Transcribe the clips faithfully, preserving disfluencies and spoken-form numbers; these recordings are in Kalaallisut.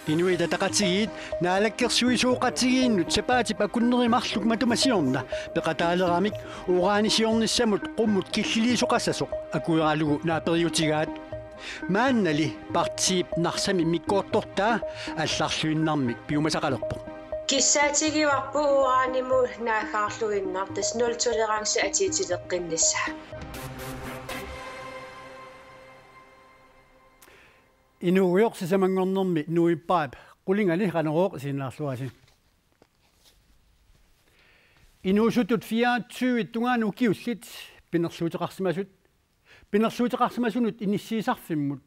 Inuit Ataqatigiit naalakkersuisooqatigiinnut sapaatip akunneri marluk matuma siorna peqataaleramik uranisiornissamut qummut killiliisoqassasoq akueralugu naaperiutigaat. Maannali partiip Narsami mikkoortortaa allarluinnarmik piumasaqalerpoq. Kissaatigivarput uranimut naaggaarluinnaq, tassa nul tolerance atiitileqqinnissaa. Inuugujoq sisamanngornermi novembarip qulinganni Qanorooq isiginnaarluarisi. Inuusuttut fireogtyve tungaanut ukiullit pinerluuteqarsimasut, pinerluuteqarsimasunut inissiisarfimmut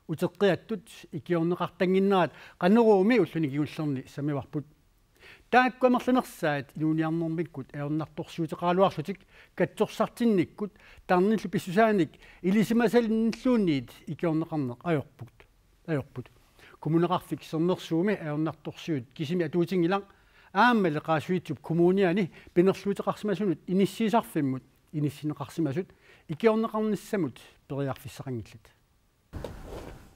uteqqiattut ikiorneqartannginnerat Qanoruumi ulluni kingullerni sammivarput. Taakku amerlanersaat inuuniarnermikkut ajornartorsiuteqaraluarlutik katsorsartinnikkut tarnillu pissusaanik ilisimasalinnilluunniit ikiorneqarneq ajorput. Ajorput. Kommuneqarfik Sermersuumi ajornartorsiut kisimi atuutinngilaq, aammali Qaasuitsup Kommuniani pinerluuteqarsimasunut inissiisarfimmut inissinneqarsimasut ikiorneqarnissamut periarfissaqanngillat.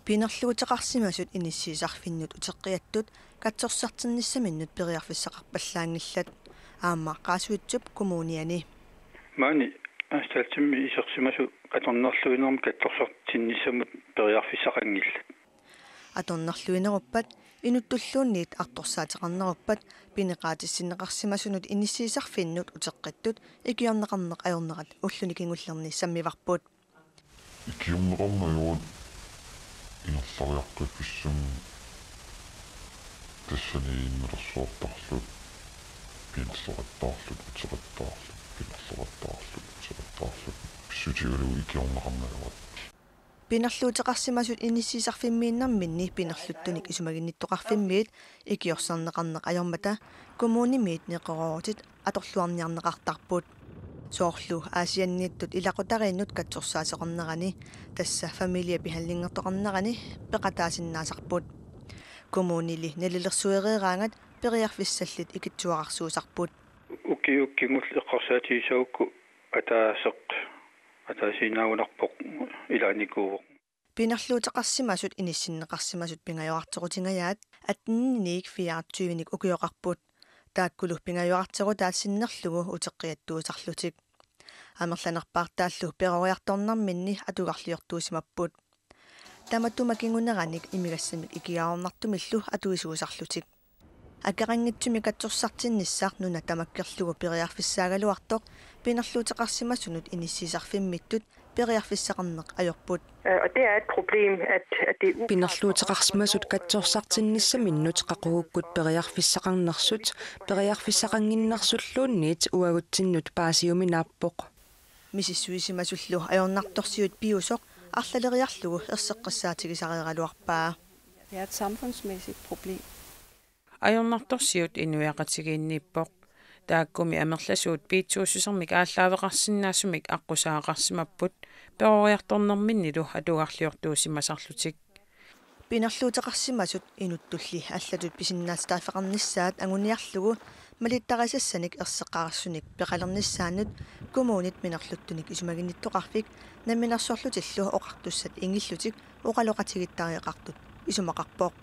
Pinerluuteqarsimasut inissiisarfinnut uteqqiattut katsorsartinnissaminnut periarfissaqarpallaanngillat. Aamma Qaasuitsup Kommuniani. Maani Asfaltimmi isersimasut atornerluinermik katsorsartinnissamut periarfissaqanngillat. Atornerluineruppat inuttulluunniit artorsaateqarneruppat pineqaatissinneqarsimasunut inissiisarfinnut uteqqittut ikiorneqarneq ajornerat ulluni kingullerni sammivarput. Ikiorneqarneq ajoraat ingerlariaqqat pissanni tassani innersuartarlutik, pinerluqattaarlutik, uteqattaarlutik, pinerluqattaarlutik, uteqattaarlutik, pissutigalugu ikiorneqarneq ajoraat. Pinerluuteqarsimasut inissiisarfimmiinnarminni pinerluttunik isumaginnittoqarfimmiit ikiorserneqarneq ajormata kommunimiit neqeroorutit atorluarniarneqartarput. Soorlu Aasianniittut ilaqutariinnut katsorsaasoqarnerani, tassa familiebehandlingertoqarnerani peqataasinnaasarput. Kommunili nalilersuereeraangat periarfissallit ikittuararsuusarput. Ukiut kingulliit eqqarsaatigisagukku ataaseq ataasiinnaagunarpoq ilaanikuuvoq. Pinerluuteqarsimasut inissinneqarsimasut pingajorarterutingajaat atteniniit fireogtyvenik ukioqarput. Taakkulu pingajorarterutaat sinnerlugu uteqqiattuusarlutik. Amerlanerpaartaallu peroriartornerminni atugarliortuusimapput. Tamatuma kinguneranik imigassamik ikiaroornartumillu atuisuusarlutik. Akeqanngitsumik katsorsartinnissaq nuna tamakkerlugu periarfissaagaluartoq pinerluuteqarsimasunut inissiisarfimmittut periarfissaqarneq ajorput. Øh, og det er et problem, at, at det er uklart for os, Pinerluuteqarsimasut katsorsartinnissaminnut qaqugukkut periarfissaqarnersut, periarfissaqannginnersulluunniit uagutsinnut paasiuminaappoq. Misissuisimasullu ajornartorsiut piusoq arlaleriarlugu erseqqissaatigisareeraluarpaa. Det er et samfundsmæssigt problem. Ajornartorsiut inuiaqatigiinniippoq. Taakkumi amerlasuut piitsuussusermik aallaaveqarsinnaasumik aqqusaaqqaarsimapput peroriartornerminnilu atugarliortuusimasarlutik. Pinerluuteqarsimasut inuttulli allatut pisinnaatitaaffeqarnissaat anguniarlugu malittarisassanik erseqqarissunik peqalernissaannut kommunit pinerluttunik isumaginnittoqarfik Namminersorlutillu Oqartussat Ingillutik oqaloqatigiittariaqartut isumaqarpoq.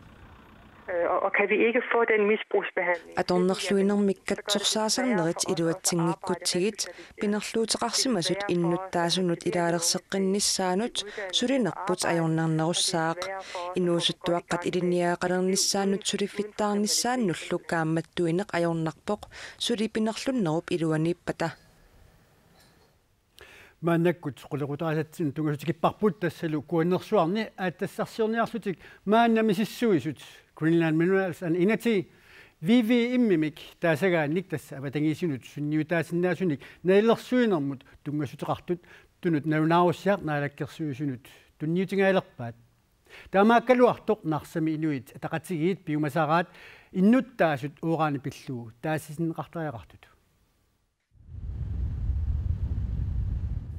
Øh, og, og kan vi ikke få den misbrugsbehandling? Atornerluinermik katsorsaassarnerit iluatsinngikkutsigit pinerluuteqarsimasut innuttaasunut ilaalerseqqinnissaanut sulinerput ajornarnerussaaq. Inuusuttuaqqat ilinniagaqalernissaannut suliffittaarnissaannullu kaammattuineq ajornarpoq suli pinerlunnerup iluaniippata. Maannakkut qulequtaasatsinnut tunngasoq tikipparput, tassalu Kuannersuarni aatsitassarsiorniarlutik maanna misissuisut Greenland Minerals and Energy V V M-imik taasagaannik, tassa avatangiisinut sunniutaasinnaasunik nalilersuinermut tunngasoqartut Tunut Nalunaarussiaq Naalakkersuisunut tunniutingaalerpaat. Taamaakkaluartoq Narsami Inuit Ataqatigiit piumasaraat innuttaasut uranip pillugu taasisinneqartariaqartut.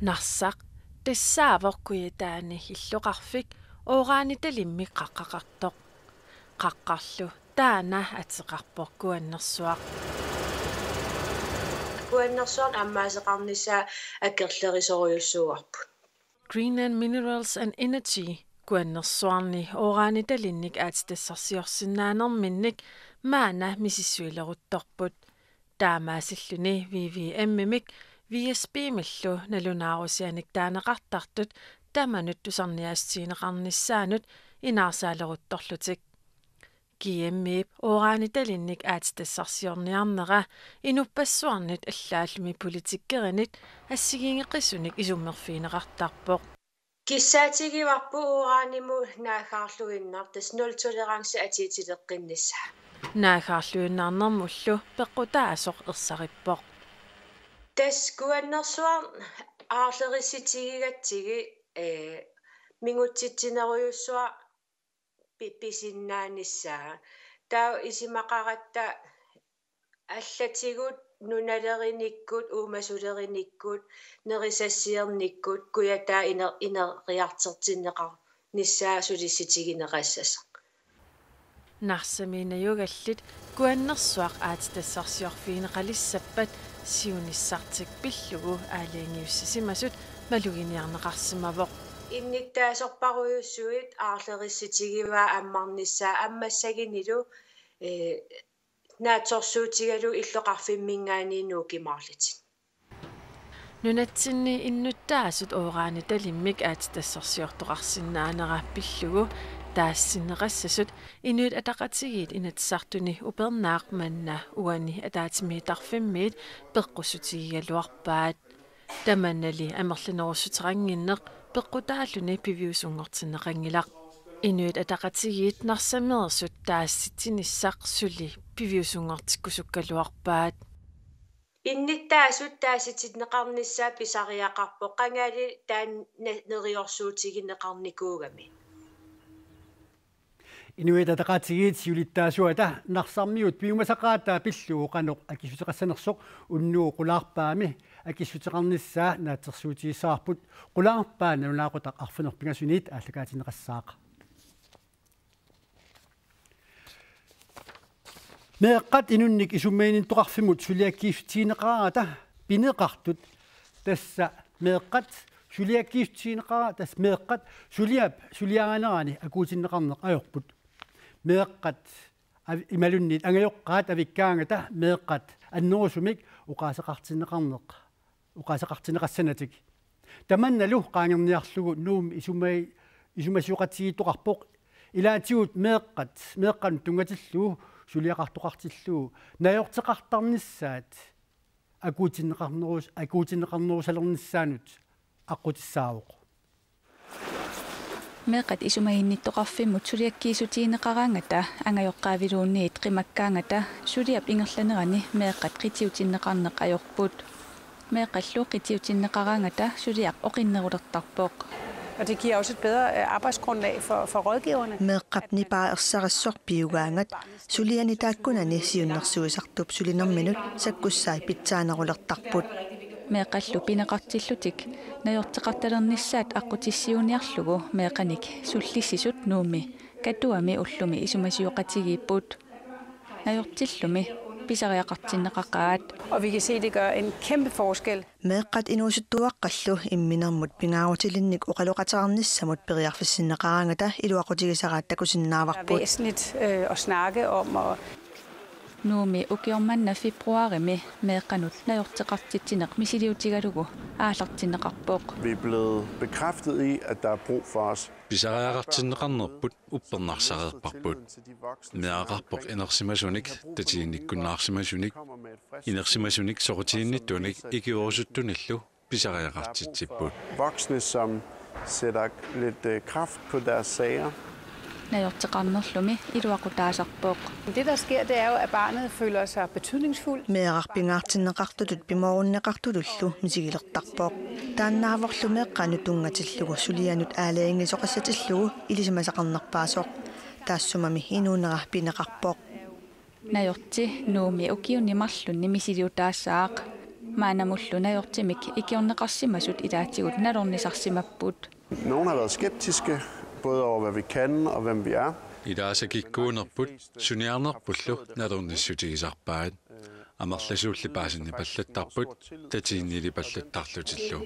Narsaq tassaavoq Kujataani illoqarfik uranitalimmik qaqqaqartoq. Qaqqarlu taanna ateqarpoq Kuannersuaq. Kuannersuaq ammaaseqarnissaa akerlerisorujussuuarput. Greenland Minerals and Energy Kuannersuarni uranitalinnik aatsitassarsiorsinnaanerminnik maanna misissuileruttorput. Taamaasilluni V V M-imik V S P-millu nalunaarusianik taaneqartartut tamanut tusarniaassutigineqarnissaannut inaarsaaleruttorlutik. G M-ip uranitalinnik aatsitassarsiorniarnera inuppassuarnit allaallumi politikerinit assigiinngeqisunik isummerfigineqartarpoq. Kissaatigivarput uranimut naaggaarluinnaq, tassa nul tolerance atiitileqqinnissaa. Naaggaarluinnarnermullu peqqutaasoq ersarippoq. Tassa kuannersuaq aarlerissutigigatsigit, ee, mingutsitsinerujussuaq pi-, pisinnaanissaa. Taava isumaqaratta allatigut nunalerinikut, uumasulerinikkut, nerisassiornikkut, kujataa iner-, ineriartortinneqarnissaa sulissutigineqassasoq. Narsami najugallit kuannersuaq aatsitassarsiorfigineqalissappat siunissartik pillugu aalajangiussisimasut maluginiarneqarsimavoq. Innuttaasorparujussuit aarlerissutigivaat ammarnissaa ammassaginilu, ee, naatsorsuutigalugu illoqarfimminngaanniit nuukkumaarlutik. Nunatsinni innuttaasut uranitalimmik aatsitassarsiortoqarsinnaanera pillugu taassinneqassasut Inuit Ataqatigiit Inatsisartuni upernaaq manna uani ataatsimiittarfimmiit peqqussutigigaluarpaat. Tamannali amerlanerussuteqannginneq peqqutaalluni piviusunngortinneqanngilaq. Inuit Ataqatigiit Narsameersut taasitsinissaq suli piviusunngortikkusukkaluarpaat. Innuttaasut taasitinneqarnissaat pisariaqarpoq, qangali taanna neriorsuutigineqarnikuugami. Inuit Ataqatigiit siulittaasuata Narsarmiut piumasaqaataa pillugu qanoq akissuteqassanersoq unnugu qulaarpaami akissuteqarnissaa naatsorsuutigissavarput. Qulaarpaa nalunaaqutaq arfineq-pingasuniit aallakaatinneqassaaq. Meeqqat inunnik isumaginnittoqarfimmut suliakkiissutigineqaraangata pineqartut, tassa meeqqat suliakkiissutigineqara-, tassa meeqqat suliap suliarinerani akuutinneqarneq ajorput. Meeqqat av-, imaluunniit angajoqqaat avikkaangata meeqqat annerusumik oqaaseqartinneqarneq, oqaaseqartinneqassanatik. Tamannalu qaangerniarlugu Nuummi isumai-, isumasioqatigiittoqarpoq. Ilaatigut meeqqat, meeqqanut tunngatillugu suliaqartoqartillugu najorteqartarnissaat akuutinneqarnerus-, akuutinneqarnerusalernissaanut aqqutissaavoq. Meeqqat isumaginnittoqarfimmut suliakkiissutigineqaraangata angajoqqaaviluunniit qimakkaangata suliap ingerlanerani meeqqat qitiutinneqarneq ajorput. Meeqqallu qitiutinneqaraangata suliaq oqinnerulertarpoq. Og det giver også et bedre, øh, arbejdsgrundlag for, for rådgiverne. Meeqqap nipaa ersarissoq piugaangat suliani taakkunani siunnersuisartup sulinerminut sakkussaat pitsaanerulertarput. Meeqqallu pineqartillutik najorteqartalernissaat aqqutissiuuniarlugu meeqqanik sullissisut Nuummi Katuami ullumi isumasioqatigiipput. Najortillumi pisariaqartinneqaqaat. Og vi kan se, det gør en kæmpe forskel. Meeqqat inuusuttuaqqallu imminermut pingaarutilinnik oqaloqateqarnissamut periarfissinneqaraangata iluaqutigisaraat Det er takusinnaavarput. Væsentligt, øh, at snakke om, og Nuummi ukioq manna februarimi meeqqanut najorteqartitsineq misiliutigalugu aallartinneqarpoq. Vi er blevet bekræftet i, at der er brug for os. Pisariaqartinneqarnerput uppernarsareerparput. Meeraqarpoq inersimasunik tatiginnikkunnaarsimasunik, inersimasunik soqutiginnittunik ikiorusuttunillu pisariaqartitsipput. Voksne, som sætter lidt, øh, kraft på deres sager. Najorteqarnerlumi iluaqutaasarpoq. Det, der sker, det er jo, at barnet føler sig betydningsfuld. Meeraq pingaartinneqartutut pimoorunneqartutullu misigilertarpoq. Taannaavorlu meeqqanut tunngatillugu sulianut aalajangiisoqassatillugu ilisimasaqarnerpaasoq. Taassumami inuunera pineqarpoq. Najorti Nuummi ukiuni marlunni misiliutaasaaq. Maannamullu najortimik ikiorneqarsimasut ilaatigut nalornisarsimapput. Nogle har været skeptiske, både over hvad vi kan og hvem vi er. Ilaasa kikkuunerput suniarnerpullu nalornissutigisarpaat. Amerlasuulli paasinipallattarput tatiginnilipallattarlutillu.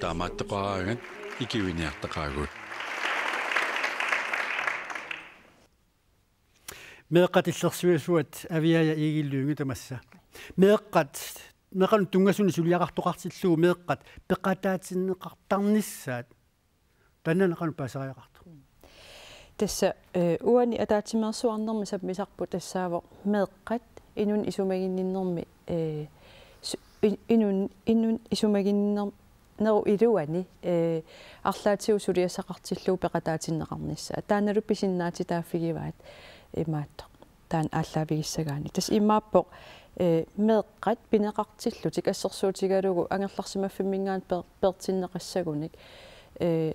Taamaattoqaraangat ikiuiniartaqaagut. Meeqqat illersuisuat Aviaja Egil Lynge tamassa. Meeqqat, meeqqanut tunngasunik suliaqartoqartillugu meeqqat peqataatinneqartarnissaat. Taanna qanoq paasariaqartoq? Tassa, eh, uani ataatsimeersuarnermi sammisarput tassaavoq meeqqat inunnut isumaginninnermi, eh, su-, in-, inun-, inunnut isumaginninner-, neru iluani, eh, arlaatigut suliassaqartillugu peqataatinneqarnissaa. Taannalu pisinnaatitaaffigivaat imaattoq. Taanna aallaavigissagaanni. Tassa imaappoq, eh, meeqqat pineqartillutik assersuutigalugu angerlarsimaffimminngaanniit per-, peertinneqassagunik, eh,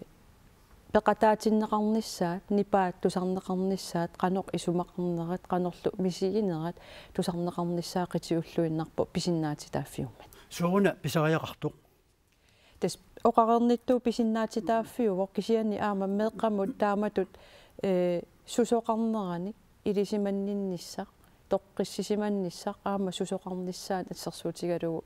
peqataatinneqarnissaat, nipaat tusarneqarnissaat, qanoq isumaqarnerat, qanorlu misiginerat tusarneqarnissaa qitiulluinnarpoq pisinnaatitaaffiummat. Sooruna pisariaqartoq? Tassa oqareernittut pisinnaatitaaffiuvoq kisianni aamma meeqqamut taamatut, eh, susoqarneranik, ilisimanninnissaq, toqqissisimannissaq aamma susoqarnissaanut assersuutigalugu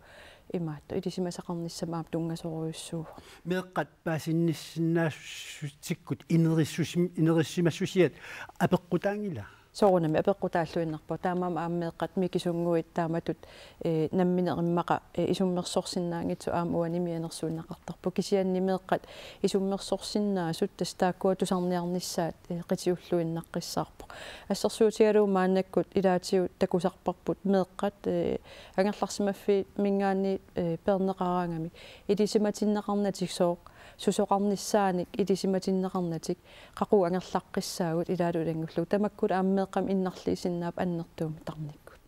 imaattoq ilisimasaqarnissamut aamma tunngasorujussuuvoq. Meeqqat paasinnissinnaassutsikkut inerissusim-, inerissimassusiat apeqqutaanngila? Soorunami apeqqutaalluinnarpoq. Taamaammat aamma meeqqat mikisunnguit taamatut, eh, nammineq immaqa, eh, isummersorsinnaanngitsoq aamma uani mianersuinnaqartarpoq. Kisianni meeqqat isummersorsinnaasut tassa taakkua tusarniarnissaat, eh, qitiulluinnaqqissaarpoq. Assersuutigalugu maannakkut ilaatigut takusarparput meeqqat, eh, angerlarsimaffimminngaanniit, eh, peerneqaraangamik ilisimatinneqarnatik sooq susoqarnissaanik ilisimatinneqarnatik qaqugu angerlaqqissaagut ilaalu ilanngullugu. Tamakkulu aamma meeqqamik innarliisinnaapput annertuumik tarnikkut.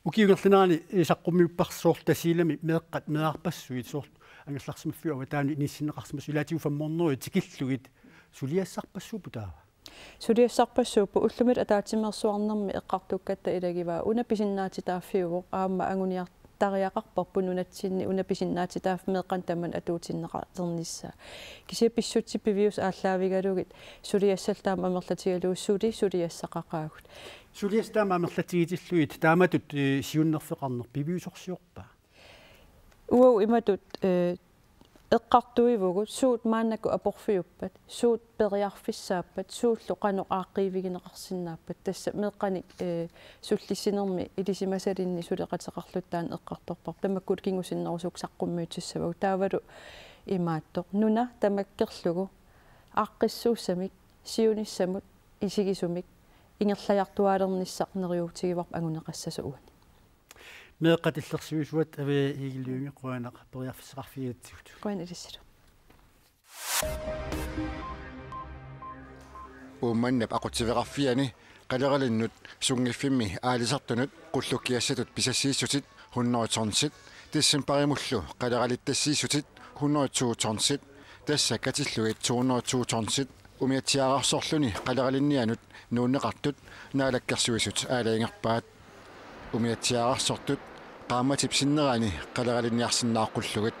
Ukiut ingerlaneranni saqqummiupparput Tasiilami meeqqat meerarpassuit soorlu angerlarsimaffiup avataani inissinneqarsimasut ilaatigut femhundrede tikillugit, suliassarpassuupput taava? Suliassarpassuupput. Ullumilu ataatsimeersuarnermi eqqartukkatta ilagivaa una pisinnaatitaaffiuvoq aamma anguniar- tariaqarparput nunatsinni una pisinnaatitaaffik meeqqanut tamanut atuutinneqarnissaa. Kisianni pissutsit piviusut aallaavigalugit suliassallu taama amerlatigalugu suli suliassaqaqaagut. Suliassat taama amerlatigitillugit taamatut, eh, siunnerfeqarneq piviusorsiorpa? Uagut imatut, eh, eqqartuivugut suut maannakkut aporfiuppat, suut periarfissaappat, suullu qanoq aaqqiivigineqarsinnaappat, tassa meeqqanik, eh, sullissinermi ilisimasalinnik suleqateqarluta taanna eqqartorparput, tamakkulu kingusinnerusukkut saqqummiutissavagut. Taavalu imaattoq nuna tamakkerlugu aaqqissuussamik siunissamut isigisumik ingerlajartuaalernissaq neriuutigivarput anguneqassasoq uani. Meeqqat illersuisuat Aviaja Egil Lynge, qujanaq periarfissaqarfigigatsigut. Qujanaq ilissilu. Uummannap aqutsiveqarfiani qaleralinnut sunngiffimmi aalisartunut qullukkiassatut pisassiissutit hundrede tonsit, decembarimullu qaleralittassiissutit hundrede to tonsit, tassa katillugit to hundrede to tonsit, umiatsiaararsorluni qaleralinnianut nuunneqartut Naalakkersuisut aalajangerpaat. Umiatsiaararsortut qaammatip sinnerani qaleralinniarsinnaaqqullugu.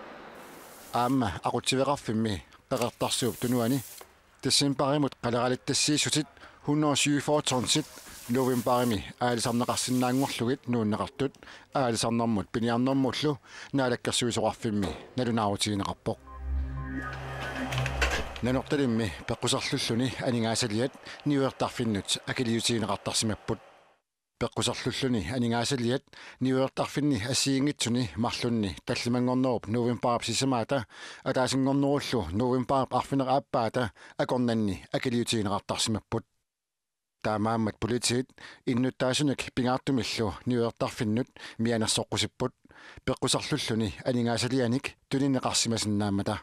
Aamma aqutsiveqarfimmi Qeqertarsuup Tunuani decembarimut qaleralittassiissutit hundrede syvogfyrre tonsit novembarimi aalisarneqarsinnaanngorlugit nuunneqartut aalisarnermut piniarnermullu Naalakkersuisoqarfimmi nalunaarutigineqarpoq. Nanortalimmi peqquserlulluni aningaasaliat niuertarfinnut akiliutigineqartarsimapput. Peqquserlulluni aningaasaliat niuertarfinni assigiinngitsuni marlunni tallimanngornerup novembarip sisamaata ataasinngornerullu novembarip arfineq-aappaata akornanni akiliutigineqartarsimapput. Taamaammat politiit innuttaasunik pingaartumillu niuertarfinnut mianersoqqusipput peqquserlulluni aningaasalianik tunineqarsimasinnaammata.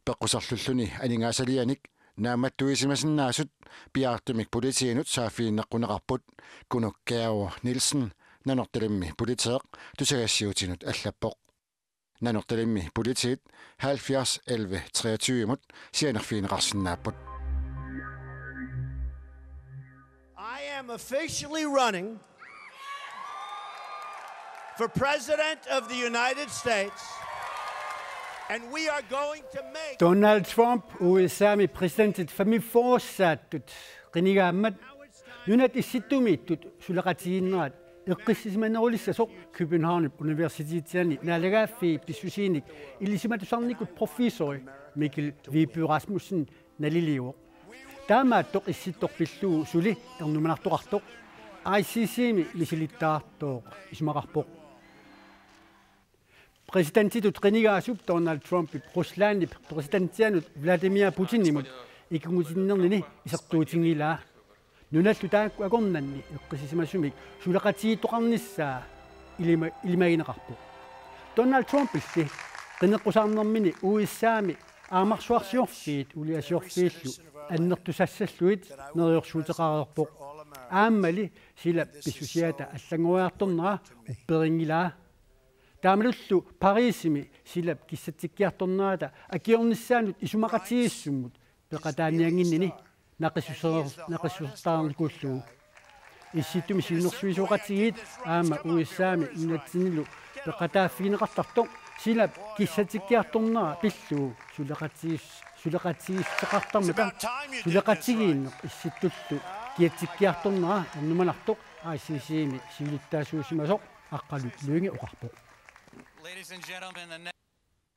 Peqquserlulluni aningaasalianik naammattuisimasinnaasut piaartumik politiinut saaffiginneqquneqarput, Kunuk Kjærgaard Nielsen Nanortalimmi politeeq tusagassiuutinut allappoq. Nanortalimmi politiit halvfjerds elleve treogtyve-mut sianerfigineqarsinnaapput. I am officially running for President of the United States, and we are going to make Donald Trump U S A-mi præsidentitut femogfyrre-saattut qinigaammat nunat issittumiittut suleqatigiinnerat eqqissisimanerulissasoq Københavnip Universitetiani naalagaaffii pissusiinik ilisimatusarnikkut professori Mikkel Viby Rasmussen naliliivoq. Taamaattoq issittoq pillugu suli ernumanartoqartoq I C C-mi misilittagartooq isumaqarpoq. Præsidentitut qinigaasup Donald Trumpip Ruslandip præsidentianut Vladimir Putinimut ikinngusinnernini isertuutinngilaa. Nunallu taakku akornanni eqqissisimasumik suleqatigiittoqarnissaa ilima-, ilimagineqarpoq. Donald Trumpilli qineqqusaarnermini U S A-mi aamarsuarsiorfiit uliasiorfiillu annertusassallugit neriorsuuteqareerpoq. Aammali silap pissusiata allanngoriartornera upperinngilaa. Taamalullu Parisimi silap kissatsikkiartornerata akiornissaanut isumaqatigiissummut peqataaniannginnini naqissuser-, naqissusertaarnikuullugu. Issittumi siunnersuisoqatigiit aamma U S A-mi nunatsinnilu peqataaffigineqartartoq silap kissatsikkiartornera pillugu suleqatigiis-, suleqatigiissuteqartarmata suleqatigiinneq issittullu kiatsikkiartornera ernumanartoq I C C-mi siulittaasuusimasoq Aqqalu Lynge oqarpoq. Ladies and gentlemen, the next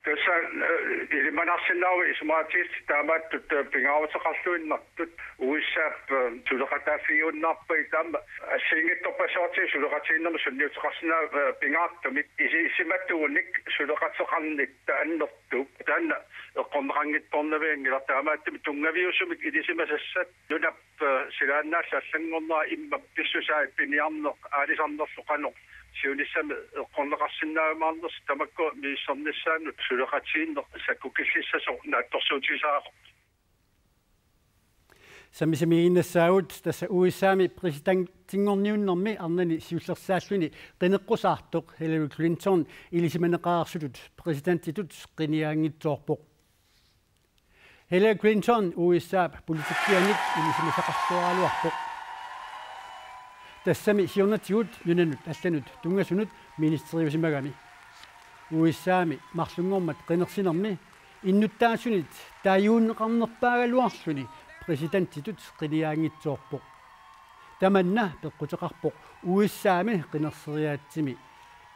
Tassa, eh, ilimanarsinnaavoq isumaqatigiissut taamaattut, eh, pingaaruteqarluinnartut U S A-p, eh, suleqataaffigiunnaarpagut taama assigiinngitsorpassuartigut suleqatigiinnermut sunniuteqarsinnaavoq, eh, pingaartumik isi-, isimatuunik suleqateqarnitta annertuumik. Taanna eqqorneqanngitsoornavianngilaq taamaattumik tunngaviusumik ilisimasassat nunap silaannaallu allanngornera immap pissusai piniarneq aalisarnerlu qanoq siunissami eqqorneqarsinnaajumaarnersoq tamakku misissornissaannut suleqatigiinneq sakkukillissasoq naatsorsuutigisariaqarpoq. Sammisamiiginnassaagut tassa U S A-mi præsidentinngorniunnermi arnani siullersaalluni qineqqusaartoq Hillary Clinton ilisimaneqareersutut præsidentitut qinigaanngitsoorpoq. Hillary Clinton U S A-p politikkianik ilisimasaqarluaraluarpoq. Tassami siornatigut nunanut allanut tunngasunut ministeriusimagami. U S A-mi marlunngormat qinersinermi innuttaasunit taajuunneqarnerpaagaluarluni præsidentitut qinigaanngitsoorpoq. Tamanna peqquteqarpoq U S A-mi qinerseriaatsimi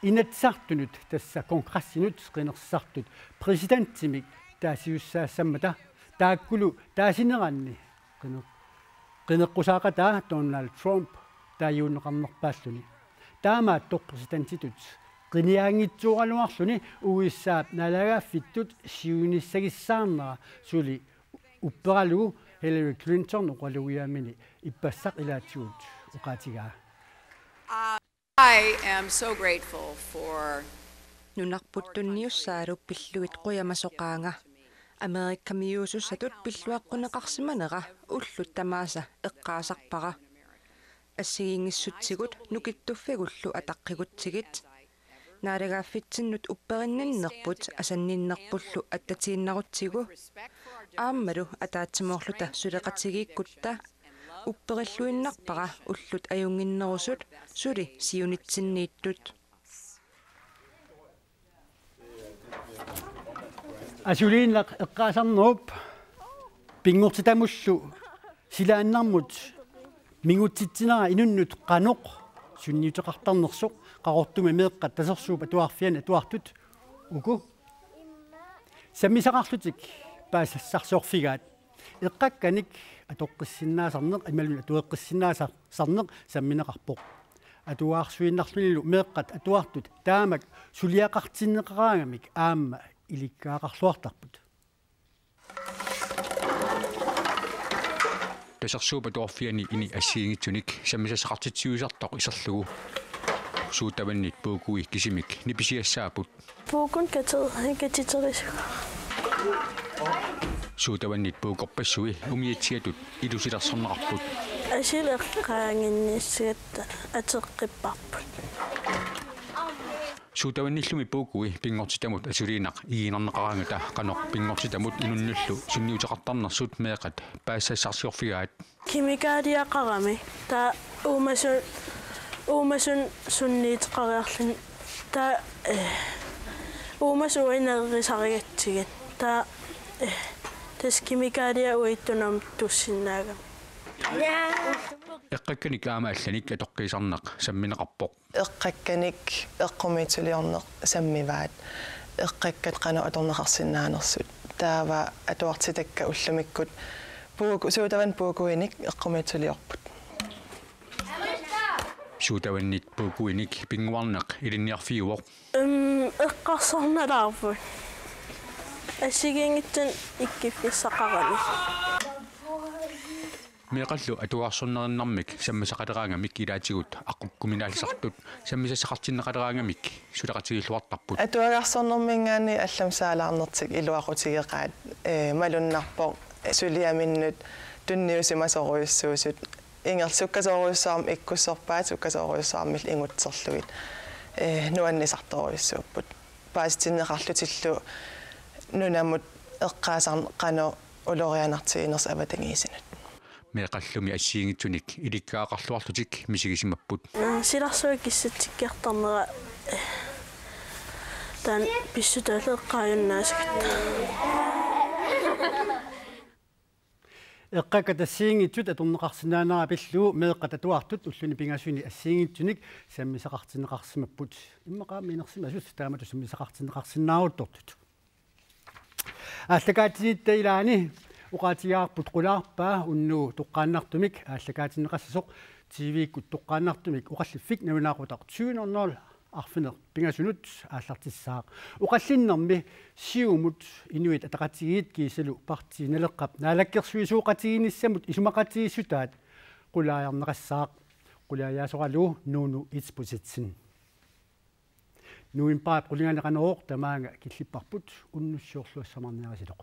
Inatsisartunut tassa kongressinut qinersisartut præsidentimik taasisussaassammata taakkulu taasineranni qine-, qineqqusaaqataa Donald Trump taajuunneqarnerpaalluni. Taamaattoq præsidentitut qinigaanngitsooraluarluni U S A-p naalagaaffittut siunissagissaarnera suli upperalugu Hillary Clinton oqalugiaamini ippassaq ilaatigut oqaatigaa. I am so grateful for Nunarput tunniussaalu pillugit qujamasoqaanga. Amerikamiuusussatut pilluaqquneqarsimanera ullut tamaasa eqqaasarpara. Assigiinngissutsigut nukittuffigullu ataqqigutsigit. Naalagaaffitsinnut upperinninnerput asanninnerpullu attatiinnarutsigu. Aammalu ataatsimoorluta suleqatigiikkutta. Upperilluinnarpara ullut ajunnginnerusut suli siunitsinniittut. Asuliinnaq eqqaasarnerup pinngortitamullu silaannarmut mingutsitsinera inunnut qanoq sunniuteqartarnersoq Qaqortumi meeqqat Tasersuup Atuarfiani atuartut uku sammisaqarlutik paasissaarsiorfigaat. Eqqakkanik atoqqissinnaasarneq imaluunniit atueqqissinnaasarneq sammineqarpoq. Atuarsuinnarlunilu meeqqat atuartut taamak suliaqartinneqaraangamik aamma ilikkagaqarluartarput. Tasersuup Atuarfiani ini assigiinngitsunik sammisassaqartitsiuisartoq iserlugu. Suutavannit puukui kisimik nipisiassaapput. Puukun kati-, katiterisuga. Suutavannit puukorpassui umiatsiatut ilusilersorneqarput. Asileqqaanginnissaat ateqqipparput. Suutavannillumi puukui pinngortitamut asuliinnaq igiinnarneqaraangata qanoq pinngortitamut inunnullu sunniuteqartarnersut meeqqat paasissaarsiorfigaat. Kemikaaliaqarami. Taava uumasu-, uumasut sunniuteqariarluni. Taava, eh, uumasut uagut nerisarigatsigit. Taava, eh, tassa kemikaaliat uagut tunumtuussinnaagami. Eqqakkanik aamma allanik atoqqiisarneq sammineqarpoq. Eqqakkanik eqqumiitsuliorneq sammivaat. Eqqakkat qanoq atorneqarsinnaanersut. Taava atuartitakka ullumikkut puuku-, suutavanni puukuinik eqqumiitsuliorput. Suutavannit puukuinik pinnguarneq ilinniarfiuvoq. Øhm, eqqarsarnalaarput. Assigiinngitsunik ikkuffissaqarami. Meeqqallu atuagarsornerinnarmik sammisaqaleraangamik ilaatigut aqqukkuminaalisartut sammisassaqartinneqaleraangamik suleqatigiilluartarput. Atuagarsornermiingaanniit allamik saalaarnertik iluaqutigeqaat, ee, malunnarpoq suliaminnut tunniusimasorujussuusut, ingerlaannaq sukkasoorujussuarmik ikkussorpaat, sukkasoorujussuarmillu ingutserlugit, ee, nuannisartorujussuupput. Paasitinneqarlutillu nunamut eqqaasarneq qanoq ulorianartiginersoq avatangiisinut. Meeqqallumi assigiinngitsunik ilikkagaqarluarlutik misigisimapput. Silarsuaq kissatsikkiartarnera, eh, taanna pissutaallu eqqaajunnaassagatta. Eqqakkat assigiinngitsut atorneqarsinnaanera pillugu meeqqat atuartut ulluni pingasuni assigiinngitsunik sammisaqartinneqarsimapput. Immaqa aamma inersimasut taamatut sammisaqartinneqarsinnaaruttortut. Aallakaatitsinitta ilaanni oqaatigaarput qulaarpaa unnugu toqqaannartumik aallakaatinneqassasoq, T V-kkut toqqaannartumik oqalliffik nalunaaqutaq tyve nul nul arfineq-pingasunut aallartissaaq. Oqallinnermi Siumut, Inuit Ataqatigiit kiisalu Partii Naleqqap naalakkersuisooqatigiinnissamut isumaqatigiissutaat qulaajarneqassaaq. Qulaajasoralugu Nuunu Isbosethsen. Novembarip qulinganni Qanorooq tamaanga killipparput, unnussiorluassamarniarisilu.